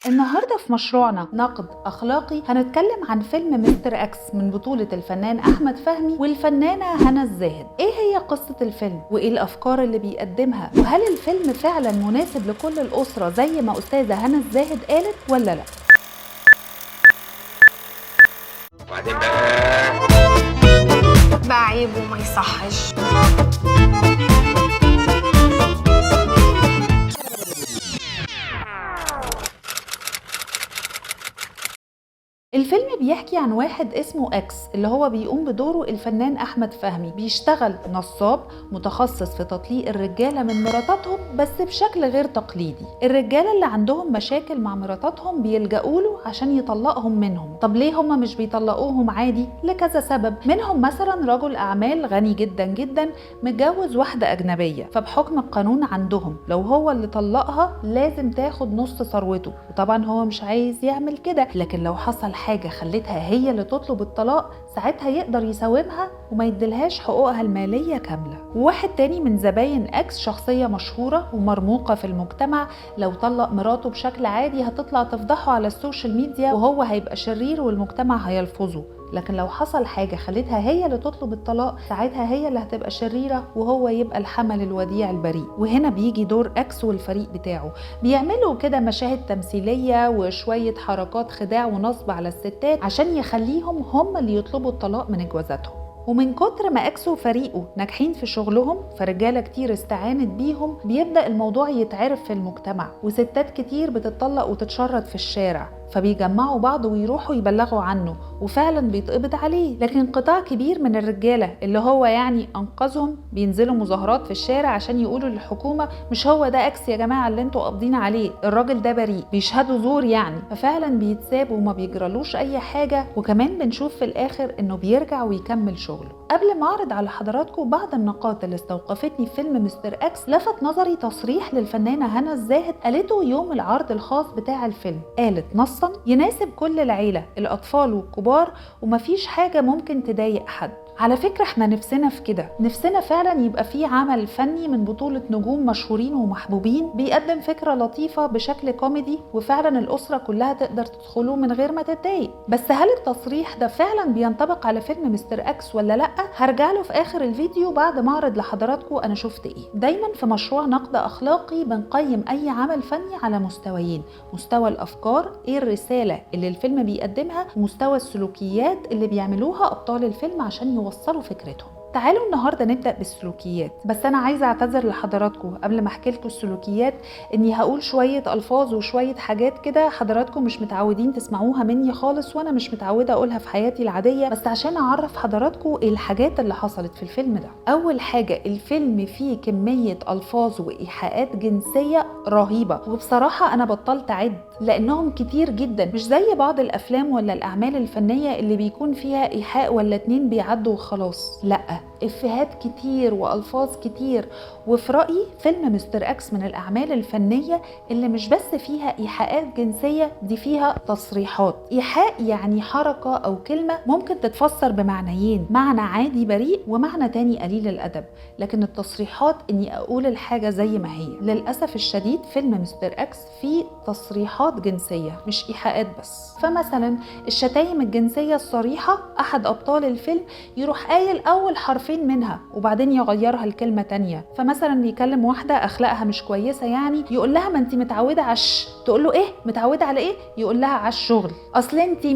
النهاردة في مشروعنا نقد أخلاقي هنتكلم عن فيلم مستر أكس من بطولة الفنان أحمد فهمي والفنانة هنا الزاهد. إيه هي قصة الفيلم؟ وإيه الأفكار اللي بيقدمها؟ وهل الفيلم فعلا مناسب لكل الأسرة زي ما أستاذة هنا الزاهد قالت ولا لا؟ وبعدين بقى بقى عيب وما يصحش. الفيلم بيحكي عن واحد اسمه اكس اللي هو بيقوم بدوره الفنان احمد فهمي، بيشتغل نصاب متخصص في تطليق الرجالة من مراتاتهم بس بشكل غير تقليدي. الرجالة اللي عندهم مشاكل مع مراتاتهم بيلجأوا له عشان يطلقهم منهم. طب ليه هما مش بيطلقوهم عادي؟ لكذا سبب، منهم مثلا رجل اعمال غني جدا جدا متجوز واحدة اجنبية، فبحكم القانون عندهم لو هو اللي طلقها لازم تاخد نص ثروته، وطبعا هو مش عايز يعمل كده. لكن لو حصل حاجة خلتها هي اللي تطلب الطلاق ساعتها يقدر يساومها وما يديلهاش حقوقها المالية كاملة. وواحد تاني من زباين اكس شخصية مشهورة ومرموقة في المجتمع، لو طلق مراته بشكل عادي هتطلع تفضحه على ال social media وهو هيبقى شرير والمجتمع هيلفظه، لكن لو حصل حاجة خلتها هي اللي تطلب الطلاق ساعتها هي اللي هتبقى شريرة وهو يبقى الحمل الوديع البريء. وهنا بيجي دور اكس والفريق بتاعه، بيعملوا كده مشاهد تمثيلية وشوية حركات خداع ونصب على الستات عشان يخليهم هم اللي يطلبوا الطلاق من جوازاتهم. ومن كتر ما اكس وفريقه ناجحين في شغلهم فرجاله كتير استعانت بيهم، بيبدأ الموضوع يتعرف في المجتمع وستات كتير بتطلق وتتشرد في الشارع، فبيجمعوا بعض ويروحوا يبلغوا عنه وفعلا بيتقبض عليه. لكن قطاع كبير من الرجالة اللي هو يعني انقذهم بينزلوا مظاهرات في الشارع عشان يقولوا للحكومة مش هو ده اكس يا جماعة اللي انتوا قابضين عليه، الراجل ده بريء، بيشهدوا زور يعني. ففعلا بيتساب وما بيجرالوش اي حاجة، وكمان بنشوف في الاخر انه بيرجع ويكمل شغله. قبل ما اعرض على حضراتكم بعض النقاط اللي استوقفتني في فيلم مستر اكس، لفت نظري تصريح للفنانه هنا الزاهد قالته يوم العرض الخاص بتاع الفيلم. قالت نصا: يناسب كل العيلة، الاطفال والكبار، ومفيش حاجة ممكن تضايق حد. على فكرة احنا نفسنا في كده، نفسنا فعلا يبقى في عمل فني من بطولة نجوم مشهورين ومحبوبين بيقدم فكرة لطيفة بشكل كوميدي وفعلا الأسرة كلها تقدر تدخله من غير ما تتضايق. بس هل التصريح ده فعلا بينطبق على فيلم مستر اكس ولا لأ؟ هرجع له في آخر الفيديو بعد ما أعرض لحضراتكم أنا شفت ايه. دايما في مشروع نقد أخلاقي بنقيم أي عمل فني على مستويين: مستوى الأفكار، ايه الرسالة اللي الفيلم بيقدمها، ومستوى السلوكيات اللي بيعملوها أبطال الفيلم عشان يوصلوا فكرتهم. تعالوا النهارده نبدأ بالسلوكيات. بس أنا عايزة أعتذر لحضراتكم قبل ما أحكي لكم السلوكيات إني هقول شوية ألفاظ وشوية حاجات كده حضراتكم مش متعودين تسمعوها مني خالص، وأنا مش متعودة أقولها في حياتي العادية، بس عشان أعرف حضراتكم الحاجات اللي حصلت في الفيلم ده. أول حاجة، الفيلم فيه كمية ألفاظ وإيحاءات جنسية رهيبة، وبصراحة أنا بطلت أعد لأنهم كتير جدا، مش زي بعض الأفلام ولا الأعمال الفنية اللي بيكون فيها إيحاء ولا اتنين بيعدوا وخلاص. لأ، إفيهات كتير وألفاظ كتير. وفي رأيي فيلم مستر أكس من الأعمال الفنية اللي مش بس فيها إيحاءات جنسية، دي فيها تصريحات. إيحاء يعني حركة أو كلمة ممكن تتفسر بمعنيين، معنى عادي بريء ومعنى تاني قليل الأدب، لكن التصريحات إني أقول الحاجة زي ما هي. للأسف الشديد فيلم مستر أكس فيه تصريحات جنسية مش إيحاءات بس. فمثلا الشتايم الجنسية الصريحة، أحد أبطال الفيلم يروح قايل أول حرفين منها وبعدين يغيرها لكلمة تانية. فمثلا بيكلم واحدة أخلاقها مش كويسة يعني، يقول لها ما انت متعودة على تقول له ايه متعودة على ايه؟ يقول لها على الشغل. اصل انت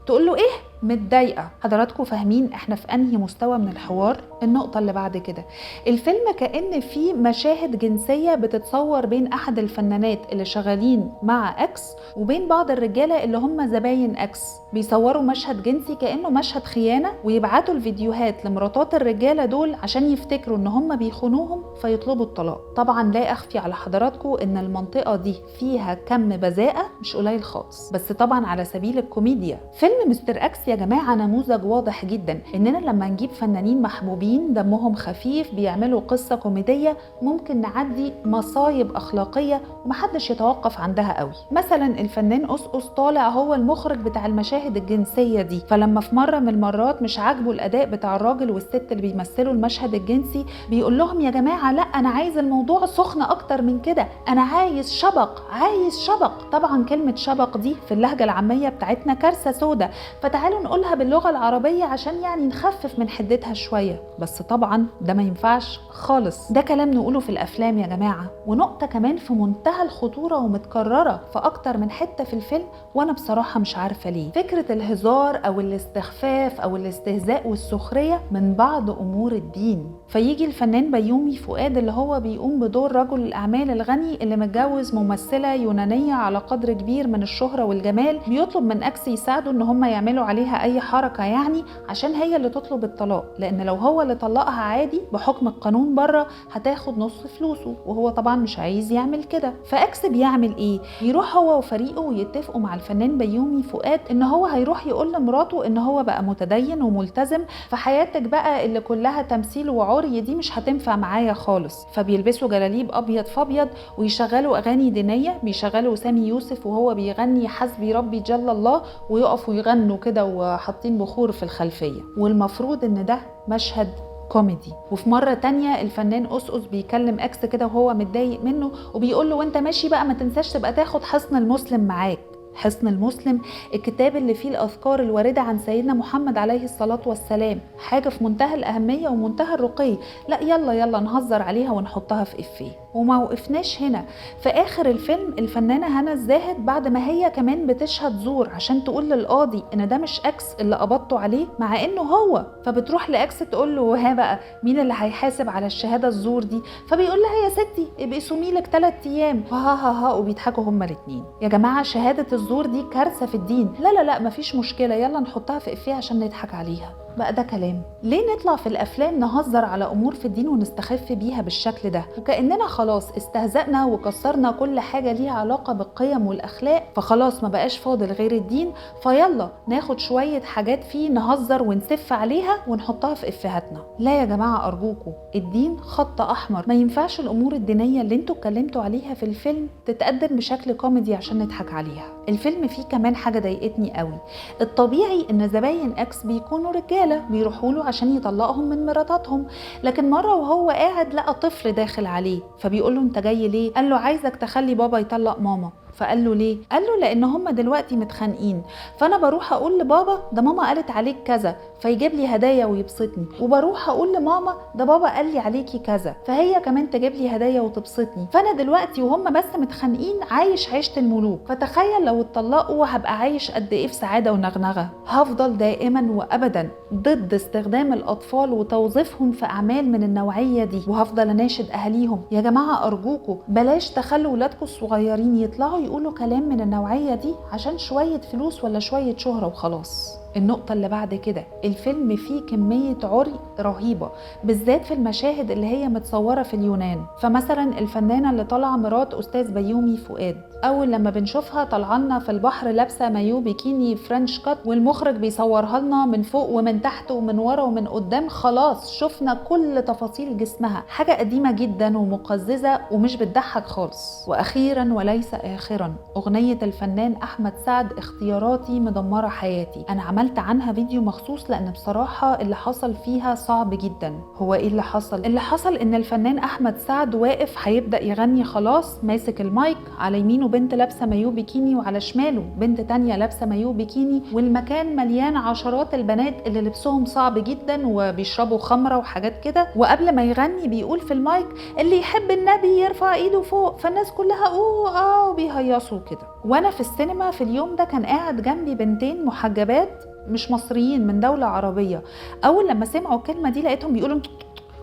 تقول له ايه متضايقة. حضراتكم فاهمين احنا في انهي مستوى من الحوار؟ النقطة اللي بعد كده، الفيلم كأن فيه مشاهد جنسية بتتصور بين احد الفنانات اللي شغالين مع اكس وبين بعض الرجالة اللي هم زباين اكس، بيصوروا مشهد جنسي كأنه مشهد خيانة ويبعتوا الفيديوهات لمراتات الرجالة دول عشان يفتكروا ان هم بيخونوهم فيطلبوا الطلاق. طبعا لا اخفي على حضراتكم ان المنطقة دي فيها كم بذاءة مش قليل خالص، بس طبعا على سبيل الكوميديا. فيلم مستر اكس يا يا جماعة نموذج واضح جدا إننا لما نجيب فنانين محبوبين دمهم خفيف بيعملوا قصة كوميدية ممكن نعدي مصايب أخلاقية ومحدش يتوقف عندها قوي. مثلا الفنان قصقص طالع هو المخرج بتاع المشاهد الجنسية دي، فلما في مرة من المرات مش عاجبه الأداء بتاع الراجل والست اللي بيمثلوا المشهد الجنسي بيقول لهم يا جماعة لا، أنا عايز الموضوع سخن أكتر من كده، أنا عايز شبق، عايز شبق. طبعا كلمة شبق دي في اللهجة العامية بتاعتنا كارثة سودة، فتعالوا نقولها باللغة العربية عشان يعني نخفف من حدتها شوية، بس طبعا ده ما ينفعش خالص، ده كلام نقوله في الأفلام يا جماعة. ونقطة كمان في منتهى الخطورة ومتكررة في أكتر من حتة في الفيلم وأنا بصراحة مش عارفة ليه، فكرة الهزار أو الاستخفاف أو الاستهزاء والسخرية من بعض أمور الدين. فيجي الفنان بيومي فؤاد اللي هو بيقوم بدور رجل الأعمال الغني اللي متجوز ممثلة يونانية على قدر كبير من الشهرة والجمال، بيطلب من أكس يساعده إن هم يعملوا عليها أي حركة يعني عشان هي اللي تطلب الطلاق، لأن لو هو اللي طلقها عادي بحكم القانون بره هتاخد نص فلوسه، وهو طبعا مش عايز يعمل كده. فأكس بيعمل إيه؟ يروح هو وفريقه ويتفقوا مع الفنان بيومي فؤاد إن هو هيروح يقول لمراته إن هو بقى متدين وملتزم، فحياتك بقى اللي كلها تمثيل وعري دي مش هتنفع معايا خالص. فبيلبسوا جلاليب أبيض فأبيض ويشغلوا أغاني دينية، بيشغلوا سامي يوسف وهو بيغني حسبي ربي جل الله، ويقفوا يغنوا كده وحاطين بخور في الخلفية، والمفروض إن ده مشهد كوميدي. وفي مرة تانية الفنان قصقص بيكلم اكس كده وهو متضايق منه وبيقول له وانت ماشي بقى ما تنساش تبقى تاخد حصن المسلم معاك. حصن المسلم الكتاب اللي فيه الأذكار الواردة عن سيدنا محمد عليه الصلاة والسلام، حاجة في منتهى الأهمية ومنتهى الرقي، لا يلا يلا نهزر عليها ونحطها في إفيه. وما وقفناش هنا، في آخر الفيلم الفنانة هنا الزاهد بعد ما هي كمان بتشهد زور عشان تقول للقاضي إن ده مش أكس اللي قبضته عليه مع إنه هو، فبتروح لأكس تقول له ها بقى مين اللي هيحاسب على الشهادة الزور دي؟ فبيقول لها يا ستي ابقي صومي لك 3 أيام، ها ها ها، وبيضحكوا هما الاتنين. يا جماعة شهادة الزور دي كارثة في الدين، لا لا لا مفيش مشكلة يلا نحطها في إفيه عشان نضحك عليها. بقى ده كلام؟ ليه نطلع في الأفلام نهزر على أمور في الدين ونستخف بيها بالشكل ده، وكأننا خلاص استهزأنا وكسرنا كل حاجة ليها علاقة بالقيم والأخلاق، فخلاص ما بقاش فاضل غير الدين، فيلا ناخد شوية حاجات فيه نهزر ونسف عليها ونحطها في إفيهاتنا. لا يا جماعة أرجوكوا، الدين خط أحمر، ما ينفعش الأمور الدينية اللي انتوا اتكلمتوا عليها في الفيلم تتقدم بشكل كوميدي عشان نضحك عليها. الفيلم فيه كمان حاجة ضايقتني قوي، الطبيعي إن زباين أكس بيكونوا رجالة بيروحوا له عشان يطلقهم من مراتاتهم، لكن مرة وهو قاعد لقى طفل داخل عليه، فبيقول له انت جاي ليه؟ قال له عايزك تخلي بابا يطلق ماما. فقال له ليه؟ قال له لان هم دلوقتي متخانقين، فانا بروح اقول لبابا ده ماما قالت عليك كذا فيجيب لي هدايا ويبسطني، وبروح اقول لماما ده بابا قال لي عليكي كذا فهي كمان تجيب لي هدايا وتبسطني، فانا دلوقتي وهم بس متخانقين عايش عيشه الملوك، فتخيل لو اتطلقوا هبقى عايش قد ايه في سعادة ونغنغه. هفضل دائما وابدا ضد استخدام الاطفال وتوظيفهم في اعمال من النوعية دي، وهفضل اناشد اهاليهم يا جماعة ارجوكوا بلاش تخلوا ولادكم الصغيرين يطلعوا يقولوا كلام من النوعية دي عشان شوية فلوس ولا شوية شهرة وخلاص. النقطة اللي بعد كده، الفيلم فيه كمية عري رهيبة بالذات في المشاهد اللي هي متصورة في اليونان. فمثلا الفنانة اللي طالعة مرات أستاذ بيومي فؤاد، أول لما بنشوفها طالعة في البحر لابسة مايو بيكيني French cut، والمخرج بيصورها لنا من فوق ومن تحت ومن ورا ومن قدام، خلاص شفنا كل تفاصيل جسمها، حاجة قديمة جدا ومقززة ومش بتضحك خالص. وأخيرا وليس آخرا، أغنية الفنان أحمد سعد اختياراتي مدمرة حياتي، أنا عملت عنها فيديو مخصوص لأن بصراحة اللي حصل فيها صعب جدا. هو إيه اللي حصل؟ اللي حصل إن الفنان أحمد سعد واقف هيبدأ يغني خلاص، ماسك المايك، على يمينه بنت لابسة مايو بيكيني وعلى شماله بنت تانية لابسة مايو بيكيني، والمكان مليان عشرات البنات اللي لبسهم صعب جدا وبيشربوا خمرة وحاجات كده. وقبل ما يغني بيقول في المايك اللي يحب النبي يرفع ايده فوق، فالناس كلها اوه اه وبيهيصوا كده. وانا في السينما في اليوم ده كان قاعد جنبي بنتين محجبات مش مصريين من دولة عربية، اول لما سمعوا الكلمة دي لقيتهم بيقولوا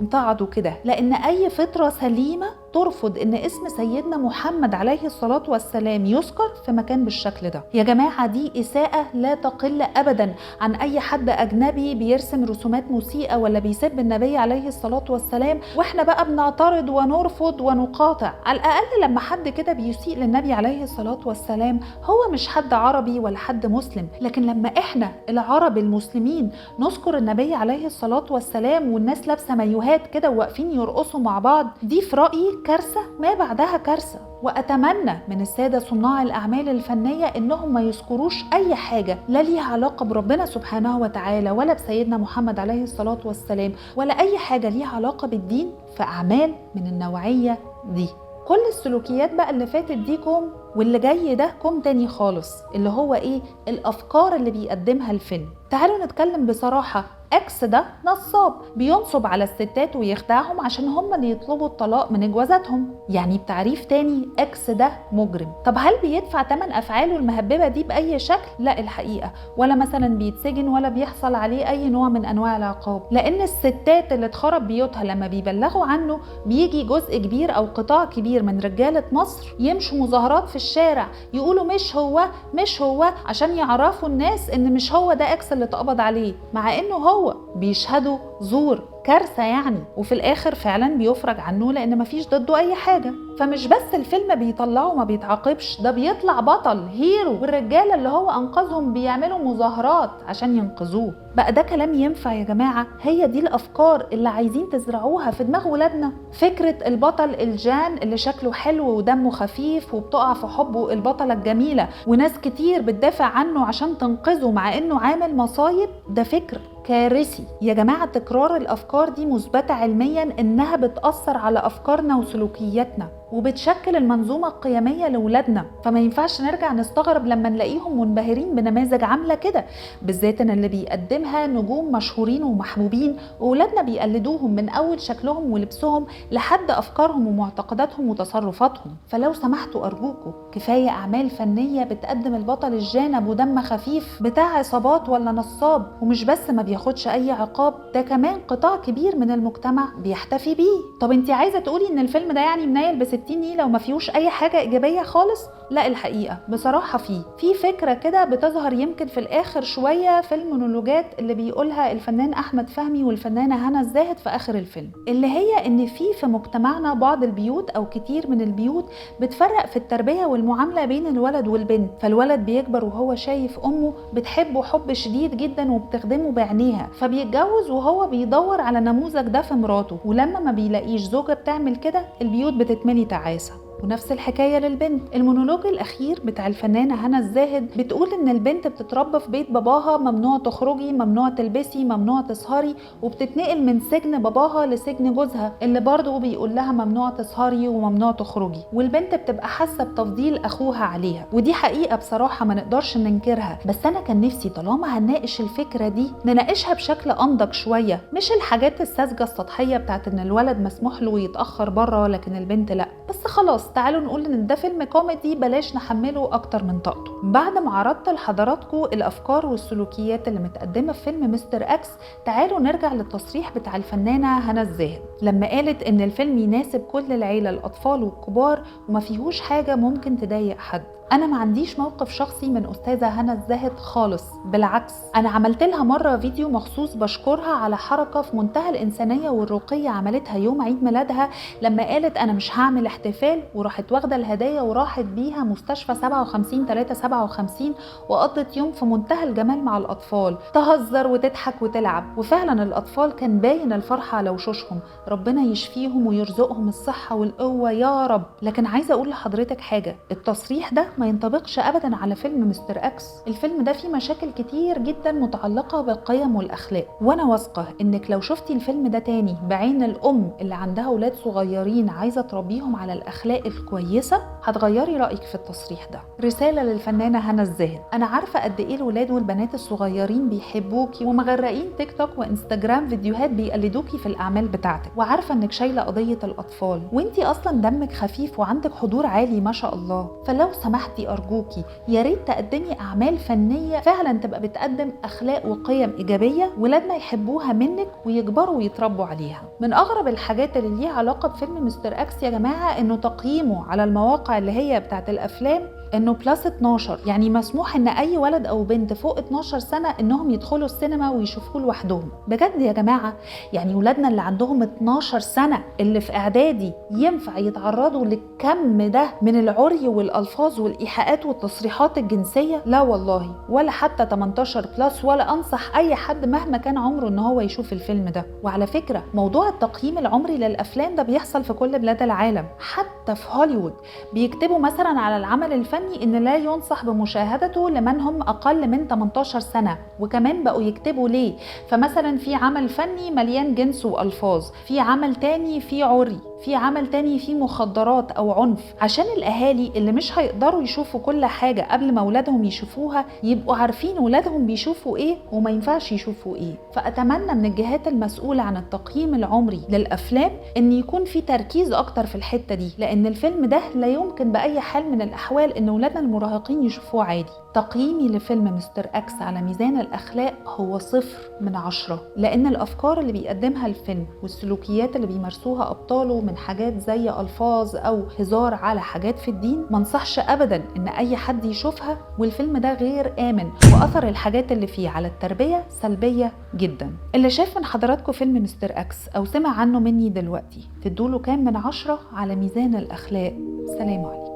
انتعدوا كده، لان اي فطرة سليمة ترفض ان اسم سيدنا محمد عليه الصلاة والسلام يذكر في مكان بالشكل ده. يا جماعة دي إساءة لا تقل أبدا عن أي حد أجنبي بيرسم رسومات مسيئة ولا بيسب النبي عليه الصلاة والسلام، واحنا بقى بنعترض ونرفض ونقاطع. على الأقل لما حد كده بيسيء للنبي عليه الصلاة والسلام هو مش حد عربي ولا حد مسلم، لكن لما احنا العرب المسلمين نذكر النبي عليه الصلاة والسلام والناس لابسة مايوهات كده وواقفين يرقصوا مع بعض، دي في رأيي كارثة ما بعدها كارثة. وأتمنى من السادة صناع الأعمال الفنية إنهم ما يذكروش أي حاجة لا ليها علاقة بربنا سبحانه وتعالى ولا بسيدنا محمد عليه الصلاة والسلام ولا أي حاجة ليها علاقة بالدين في أعمال من النوعية دي. كل السلوكيات بقى اللي فاتت دي كوم، واللي جاي ده كوم تاني خالص، اللي هو إيه؟ الأفكار اللي بيقدمها الفيلم. تعالوا نتكلم بصراحة، اكس ده نصاب بينصب على الستات ويخدعهم عشان هم اللي يطلبوا الطلاق من جوازاتهم، يعني بتعريف تاني اكس ده مجرم. طب هل بيدفع ثمن افعاله المهببه دي باي شكل؟ لا الحقيقة، ولا مثلا بيتسجن ولا بيحصل عليه اي نوع من انواع العقاب، لان الستات اللي اتخرب بيوتها لما بيبلغوا عنه بيجي جزء كبير او قطاع كبير من رجاله مصر يمشوا مظاهرات في الشارع يقولوا مش هو مش هو، عشان يعرفوا الناس ان مش هو ده اكس اللي اتقبض عليه، مع انه هو بيشهدوا زور. كارثة يعني. وفي الآخر فعلا بيفرج عنه لأن مفيش ضده أي حاجة. فمش بس الفيلم بيطلعه ما بيتعاقبش، ده بيطلع بطل hero، والرجالة اللي هو أنقذهم بيعملوا مظاهرات عشان ينقذوه. بقى ده كلام ينفع يا جماعة؟ هي دي الأفكار اللي عايزين تزرعوها في دماغ ولادنا؟ فكرة البطل الجان اللي شكله حلو ودمه خفيف وبتقع في حبه البطلة الجميلة وناس كتير بتدافع عنه عشان تنقذه مع إنه عامل مصايب، ده فكر كارثي يا جماعة. تكرار الأفكار دي مثبتة علميا إنها بتأثر على أفكارنا وسلوكياتنا وبتشكل المنظومة القيمية لولادنا، فما ينفعش نرجع نستغرب لما نلاقيهم منبهرين بنماذج عاملة كده، بالذات إن اللي بيقدمها نجوم مشهورين ومحبوبين وولادنا بيقلدوهم من أول شكلهم ولبسهم لحد أفكارهم ومعتقداتهم وتصرفاتهم. فلو سمحتوا أرجوكوا كفاية أعمال فنية بتقدم البطل الجانب ودم خفيف بتاع عصابات ولا نصاب، ومش بس ما بياخدش أي عقاب، ده كمان قطاع كبير من المجتمع بيحتفي بيه. طب انت عايزة تقولي إن الفيلم ده يعني منيل ب60 نيلة وما فيهوش أي حاجة إيجابية خالص؟ لا الحقيقة بصراحة في فكرة كده بتظهر يمكن في الآخر شوية في المونولوجات اللي بيقولها الفنان أحمد فهمي والفنانة هنا الزاهد في آخر الفيلم، اللي هي إن في مجتمعنا بعض البيوت أو كتير من البيوت بتفرق في التربية والمعاملة بين الولد والبنت، فالولد بيكبر وهو شايف أمه بتحبه حب شديد جدا وبتخدمه بعينيها، فبيتجوز وهو بيدور على نموذج ده في مراته، ولما ما بيلاقيش زوجة بتعمل كده البيوت بتتملي تعاسة. ونفس الحكاية للبنت. المونولوج الأخير بتاع الفنانة هنا الزاهد بتقول إن البنت بتتربى في بيت باباها، ممنوع تخرجي، ممنوع تلبسي، ممنوع تسهري، وبتتنقل من سجن باباها لسجن جوزها اللي برضه بيقول لها ممنوع تسهري وممنوع تخرجي، والبنت بتبقى حاسة بتفضيل أخوها عليها، ودي حقيقة بصراحة ما نقدرش ننكرها. بس أنا كان نفسي طالما هنناقش الفكرة دي نناقشها بشكل أنضج شوية، مش الحاجات الساذجة السطحية بتاعت إن الولد مسموح له يتأخر بره لكن البنت لأ. بس خلاص تعالوا نقول ان ده فيلم كوميدي بلاش نحمله اكتر من طاقته. بعد ما عرضت لحضراتكم الافكار والسلوكيات اللي متقدمة في فيلم مستر اكس، تعالوا نرجع للتصريح بتاع الفنانة هنا الزاهد لما قالت ان الفيلم يناسب كل العيلة، الاطفال والكبار، وما فيهوش حاجة ممكن تضايق حد. انا ما عنديش موقف شخصي من استاذه هنا الزاهد خالص، بالعكس انا عملت لها مرة فيديو مخصوص بشكرها على حركة في منتهى الانسانية والرقيه عملتها يوم عيد ميلادها لما قالت انا مش هعمل احتفال، وراحت واخده الهدايا وراحت بيها مستشفى 57 357 وقضت يوم في منتهى الجمال مع الاطفال، تهزر وتضحك وتلعب، وفعلا الاطفال كان باين الفرحة على وشوشهم. ربنا يشفيهم ويرزقهم الصحة والقوه يا رب. لكن عايزه اقول لحضرتك حاجة، التصريح ده ما ينطبقش ابدا على فيلم مستر اكس. الفيلم ده فيه مشاكل كتير جدا متعلقه بالقيم والاخلاق، وانا واثقة انك لو شفتي الفيلم ده تاني بعين الام اللي عندها اولاد صغيرين عايزه تربيهم على الاخلاق الكويسة هتغيري رأيك في التصريح ده. رسالة للفنانة هنا الزاهد، أنا عارفة قد إيه الولاد والبنات الصغيرين بيحبوكي ومغرقين تيك توك وإنستجرام فيديوهات بيقلدوكي في الأعمال بتاعتك، وعارفة إنك شايلة قضية الأطفال، وإنتي أصلا دمك خفيف وعندك حضور عالي ما شاء الله، فلو سمحتي أرجوكي يا ريت تقدمي أعمال فنية فعلا تبقى بتقدم أخلاق وقيم إيجابية ولادنا يحبوها منك ويكبروا ويتربوا عليها. من أغرب الحاجات اللي ليها علاقة بفيلم مستر أكس يا جماعة إنه تقييمه على المواقع اللي هي بتاعت الأفلام إنه plus 12، يعني مسموح إن أي ولد أو بنت فوق 12 سنة إنهم يدخلوا السينما ويشوفوه لوحدهم. بجد يا جماعة، يعني ولادنا اللي عندهم 12 سنة اللي في إعدادي ينفع يتعرضوا للكم ده من العري والألفاظ والإيحاءات والتصريحات الجنسية؟ لا والله، ولا حتى 18 plus، ولا أنصح أي حد مهما كان عمره إن هو يشوف الفيلم ده. وعلى فكرة موضوع التقييم العمري للأفلام ده بيحصل في كل بلاد العالم، حتى في هوليوود بيكتبوا مثلا على العمل الفني إن لا ينصح بمشاهدته لمن هم أقل من 18 سنة، وكمان بقوا يكتبوا ليه. فمثلا في عمل فني مليان جنس وألفاظ، في عمل تاني في عري، في عمل تاني فيه مخدرات أو عنف، عشان الأهالي اللي مش هيقدروا يشوفوا كل حاجة قبل ما ولادهم يشوفوها يبقوا عارفين ولادهم بيشوفوا إيه وما ينفعش يشوفوا إيه. فأتمنى من الجهات المسؤولة عن التقييم العمري للأفلام إن يكون في تركيز أكتر في الحتة دي، لأن الفيلم ده لا يمكن بأي حال من الأحوال إن ولادنا المراهقين يشوفوه عادي. تقييمي لفيلم مستر أكس على ميزان الأخلاق هو 0 من 10، لأن الأفكار اللي بيقدمها الفيلم والسلوكيات اللي بيمارسوها أبطاله من حاجات زي ألفاظ أو هزار على حاجات في الدين ما انصحش أبدا إن أي حد يشوفها، والفيلم ده غير آمن وأثر الحاجات اللي فيه على التربية سلبية جدا. اللي شاف من حضراتكم فيلم مستر أكس أو سمع عنه مني دلوقتي تدوله كام من 10 على ميزان الأخلاق؟ سلام عليكم.